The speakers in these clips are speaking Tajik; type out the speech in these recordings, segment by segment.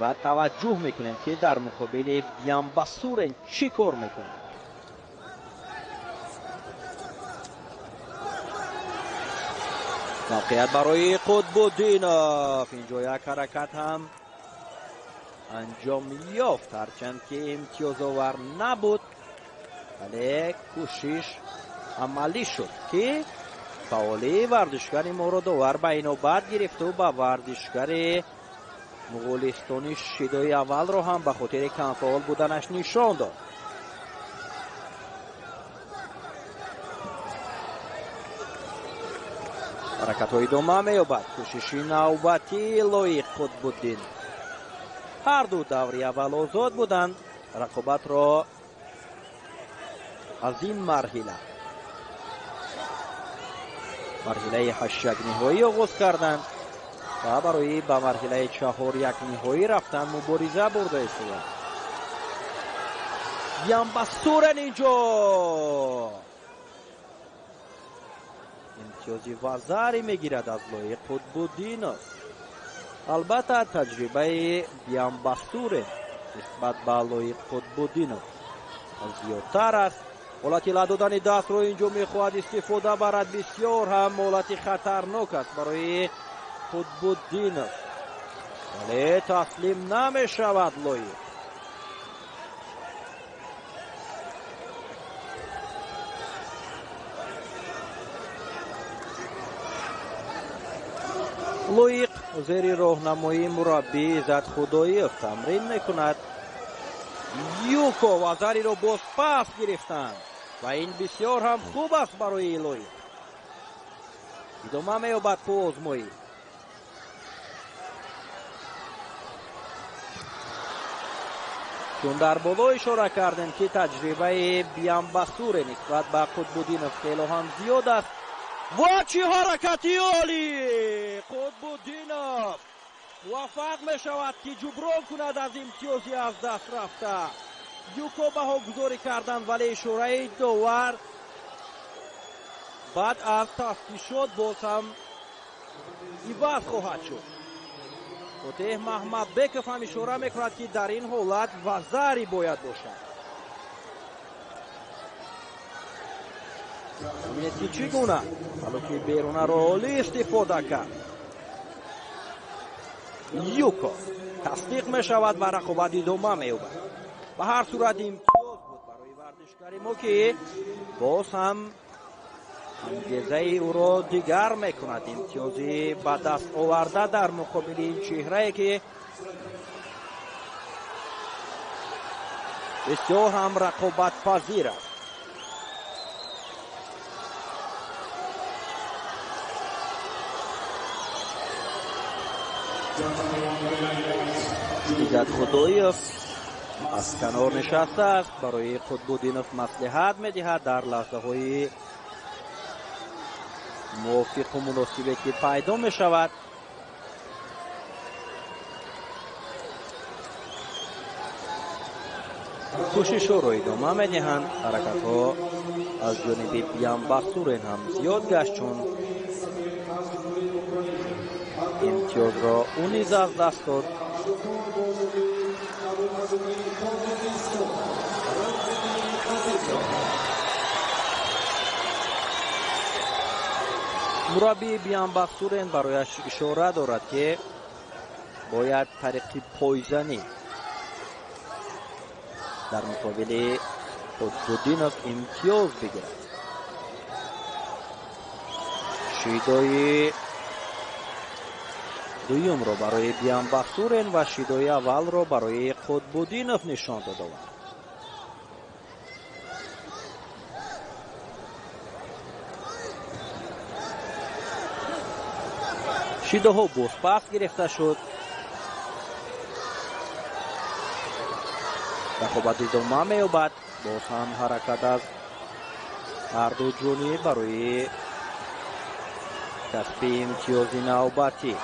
Ва таваҷҷӯҳ мекунем, ки дар муқобили Биамбасурен чӣ кор мекунад. Мавқеият барои Қутбуддинов. Инҷо як ҳаракат ҳам анҷом ёфт, ҳарчанд ки имтиёзовар набуд, вале кӯшиш амалӣ шуд, ки фаъолии варзишгари моро довар ба инобат гирифту ба варзишгари муғулистони шидои аввалро ҳам ба хотири камфаъол буданаш нишон дод. Ҳаракатҳо идома меёбад. Кӯшиши навбатии Лоиқ Қутбуддин. Ҳар ду даври аввал озод буданд. Рақобатро аз ин марҳила, марҳилаи ҳаштяк ниҳоӣ оғоз карданд ва барои ба марҳилаи чаҳоряк ниҳоӣ рафтан мубориза бурда истодаанд. Ямбасурен инҷо имтиёзи вазаре мегирад аз Лоиқ Қутбуддинов. Албатта, таҷрибаи Биамбасурен нисбат ба Лоиқ Қутбуддинов зиёдтар аст. Ҳолати ла додани дастро инҷо мехоҳад истифода барад. Бисёр ҳам ҳолати хатарнок аст барои Қутбуддинов, вале таслим намешавад Лоиқ. Лоиқ зери роҳнамоии мураббӣ Иззат Худоев тамрин мекунад. Юко вазариро боз пас гирифтанд ва ин бисёр ҳам хуб аст барои Лоиқ. Идома меёбад озмоӣ. Чун дар боло ишора кардем, ки таҷрибаи Биамбасуре нисбат ба Қутбуддинов хело ҳам зиёд аст. Ва чӣ ҳаракати олӣ! Қутбуддинов муваффақ мешавад, ки ҷуброн кунад аз имтиёзи аз даст рафта. Юко баҳогузорӣ карданд, вале ишораи довар баъд аз тафтишот боз ҳам иваз хоҳад шуд. Фотеҳ Маҳмадбеков ҳам ишора мекунад, ки дар ин ҳолат вазаре бояд бошад. Бибинед, ки чӣ гуна балки берунаро олӣ истифода кард. Юко тасдиқ мешавад ва рақобат идома меёбад. Ба ҳар сурат, имтиёз буд барои варзишгари мо, ки боз ҳам ангезаи ӯро дигар мекунад. Имтиёзи ба даст оварда дар муқобили ин чеҳрае, ки бисёр ҳам рақобатпазир аст. Иззат Худоев аз канор нишастааст, барои Қутбуддинов маслиҳат медиҳад дар лаҳзаҳои мувофиқу муносибе, ки пайдо мешавад. Кӯшишҳоро идома медиҳанд. Ҳаракатҳо аз ҷониби Биамбасурен ҳам зиёд гашт, чун имтиёзро ӯ низ аз даст дод. Мураббии Биамбасурен барояш ишора дорад, ки бояд тариқи пойзанӣ дар муқобили Қутбуддинов имтиёз бигирад. Шидои дуюмро барои Биамбасурен ва шидои аввалро барои Қутбуддинов нишон додовард. Шидоҳо бозпас гирифта шуд. Рақобат идома меёбад. Боз ҳам ҳаракат аз ҳарду ҷониб барои касби имтиёзи навбатӣ.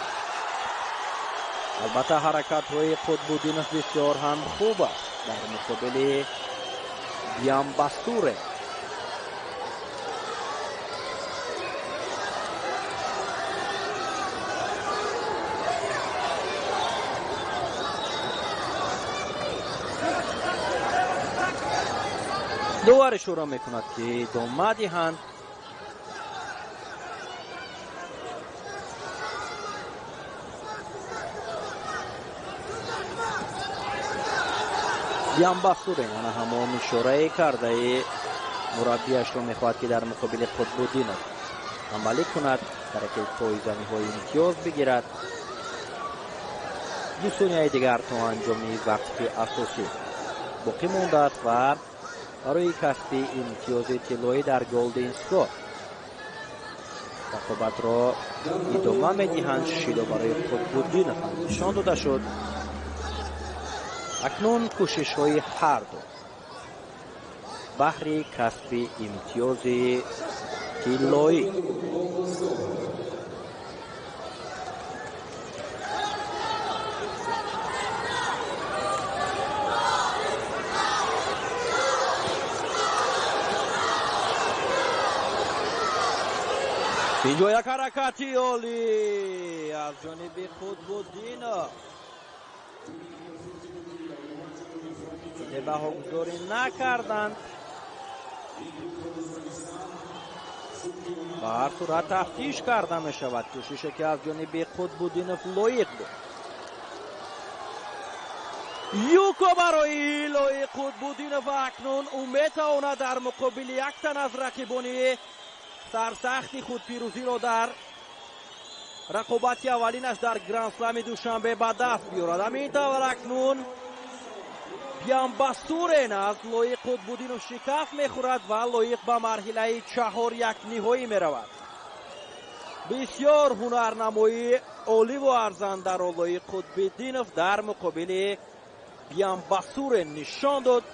Албатта, ҳаракатҳои Қутбуддинов бисёр ҳам хуб аст дар муқобили Биамбасуре. Довар ишора мекунад, ки идома диҳанд. Бямбасурен ана ҳамон ишорае кардаи мураббияшро мехоҳад, ки дар муқобили Қутбуддинов амалӣ кунад, тариқи пойзаниҳои имтиёз бигирад. 2 сонияи дигар то анҷоми вақти асосӣ боқӣ мондааст ва барои касби имтиёзи тиллоӣ дар Голден Скор рақобатро идома медиҳанд. Шидо барои Қутбуддинов ҳам нишон дода шуд. Акнун кӯшишҳои ҳарду баҳри касби имтиёзи тиллоӣ. Инҷо як ҳаракати олӣ аз ҷониби Қутбуддинов. Баҳогузорӣ накарданд. Ба ҳар сурат тафтиш карда мешавад кӯшише, ки аз ҷониби Қутбуддинов лоиқ буд. Юко барои Лоиқ Қутбуддинов. Акнун ӯ метавонад дар муқобили як тан аз рақибони сарсахти худ пирӯзиро дар рақобати аввалинаш дар Грандслами Душанбе ба даст биёрад. Ҳамин тавр, акнун Бямбасурен аз Лоиқ Қутбуддинов шикаст мехӯрад ва Лоиқ ба марҳилаи чаҳор як ниҳоӣ меравад. Бисёр ҳунарнамоии оливу арзандаро Лоиқ Қутбиддинов дар муқобили Бямбасурен нишон дод.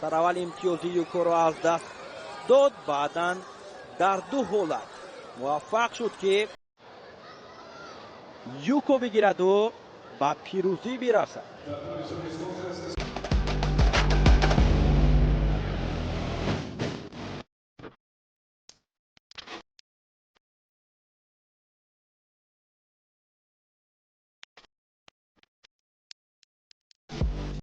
Сараввал имтиёзи юкоро аз даст дод, баъдан дар ду ҳолат муваффақ шуд, ки юко бигираду ба пирӯзӣ бирасад.